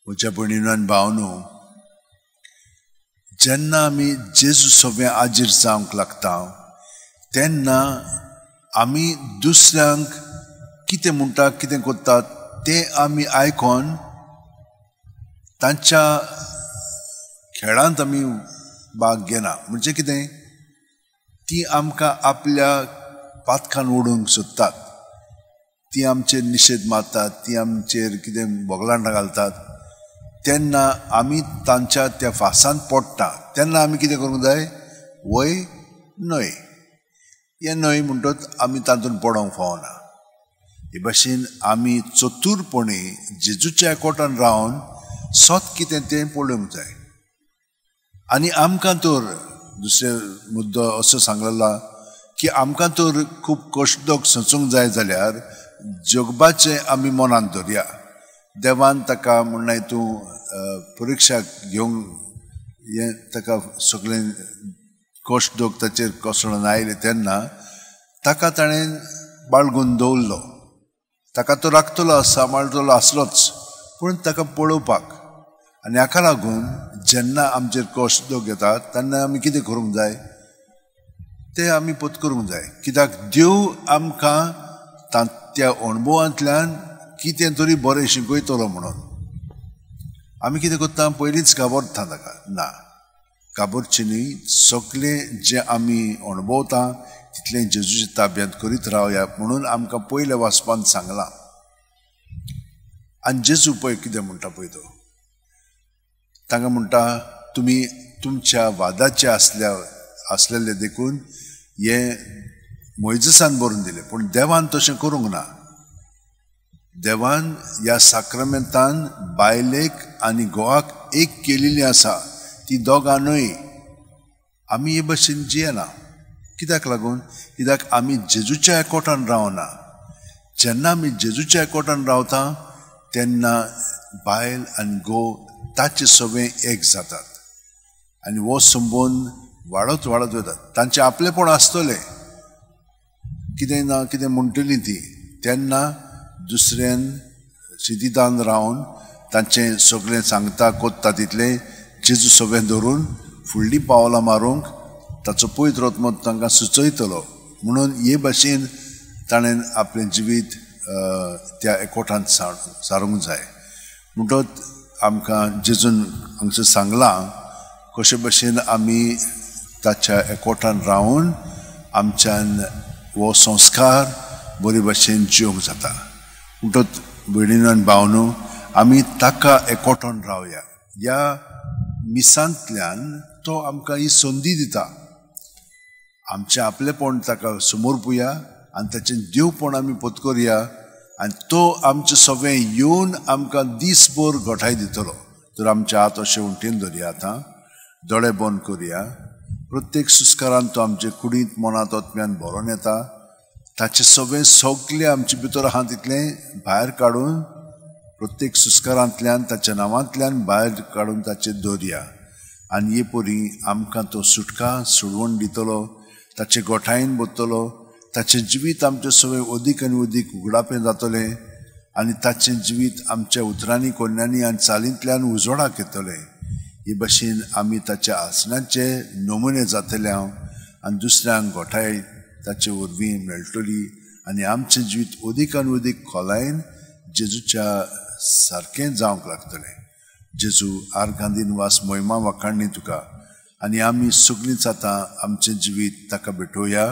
म्हज्या भयणीनो आनी भावनो, जेन्ना आमी जेजू सगळें आजीर जावंक लागता तेन्ना आमी दुसऱ्यांक कितें म्हणटा, कितें करतात तें आमी आयकोन तांच्या खेळांत आमी भाग घेना. म्हणजे कितें, ती आमकां आपल्या पातकान ओडूंक सोदतात, ती आमचेर निशेध मारतात, ती आमचेर कितें बोगलांटां घालतात. तेन्ना आमी तांच्या त्या फासांत पडटा. तेन्ना आमी कितें करूंक जाय? वय न्हय, हें न्हय म्हणटच आमी तातूंत पडोंक फावना. हे भाशेन आमी चतुरपणी जेजूच्या एकवटान रावन सत कितें तें पळोवंक जाय. आनी आमकां तर दुसरो मुद्दो असो सांगलेलो की आमकां तर खूब कश्टदोख सोंसूंक जाय जाल्यार जगपाचें आमी मनांत धरया. देवान ताका म्हणलें तूं परिक्षा घेवंक हें ताका सगळें कश्ट दोख ताचेर कोसळून आयलें तेन्ना ताका ताणें बाळगून दवरलो. ताका तो राखतलो, सांबाळटलो आसलोच, पूण ताका पळोवपाक. आनी हाका लागून जेन्ना आमचेर कश्ट दोख येतात तेन्ना आमी कितें करूंक जाय तें आमी पत करूंक जाय. कित्याक देव आमकां त्या अणभवांतल्यान कितें तरी बरें शिकयतलो म्हणून आमी कितें करता, पयलींच घाबरता ताका. ना, घाबरचें न्ही. सगळें जें आमी अणभवता तितलें जेजूच्या ताब्यांत करीत रावया म्हणून आमकां पयल्या वाचपान सांगलां. आनी जेजू पळय कितें म्हणटा पळय, तो तांकां म्हणटा तुमी तुमच्या वादाचे आसलेले देखून हें मोयजसान बरोवन दिलें, पूण देवान तशें करूंक ना. देवान ह्या साक्रमेंतान बायलेक आनी घोवाक एक केलेली आसा, ती दोगां न्हय. आमी हे भशेन जियेना. कित्याक लागून? कित्याक आमी जेजूच्या एकवटान रावना. जेन्ना आमी जेजूच्या एकवटान रावता तेन्ना बायल आनी घोव ताचे सगळें एक जातात आनी हो संबंद वाडत वाडत वतात. तांचें आपलेपण आसतलें, कितें ना कितें म्हणटलीं ती, तेन्ना दुसऱ्यान शिदितान रावन तांचें सगळें सांगता कोत्ता तितलें जेजू सगळें धरून फुडलीं पावलां मारूंक ताचो पवित्र आत्मो तांकां सुचयतलो. म्हणून हे भाशेन ताणें आपलें जिवीत त्या एकवटांत सारूंक जाय. म्हणटच आमकां जेजून हांगसर सांगलां कशे भशेन आमी ताच्या एकवटान रावन आमच्यान हो संस्कार बरे भशेन जिवंक जाता. म्हणटच भयणीनो आनी भावनो, आमी ताका एकवटान रावया. ह्या मिसांतल्यान तो आमकां ही संदी दिता, आमचें आपलेपण ताका समर्पुया आनी ताचें देवपण आमी पत्करया आनी तो आमचें सगळें येवन आमकां दीसभर घटाय दितलो. तर आमचे हात अशें उंटेन धरया, आतां दोळे बंद करया. प्रत्येक सुस्कारान तो आमचे कुडींत मनांत आत्म्यान भरोन येता. ताचें सगळें सगळें आमचे भितर आहा तितलें भायर काडून प्रत्येक सुस्कारांतल्यान ताच्या नांवांतल्यान भायर काडून ताचेर दवरया. आनी हे परी आमकां तो सुटका सोडवण दितलो, ताचे गोठायेन भरतलो, ताचें जिवीत आमचें सगळें अदीक आनी अदीक उगडापें जातलें आनी ताचें जिवीत आमच्या उतरांनी कोन्यांनी आनी चालींतल्यान उजवाडाक येतलें. हे भाशेन आमी ताच्या आसनाचे नमुने जातले हांव आनी दुसऱ्यांक गोठाय ताचे वरवीं मेळटली आनी आमचें जिवीत अदीक आनी अदीक खोलायेन जेजूच्या सारकें जावंक लागतलें. जेजू आर्गांदीन वास मोहिमा वाखाणणी तुका. आनी आमी सगळींच आतां आमचें जिवीत ताका भेटोवया.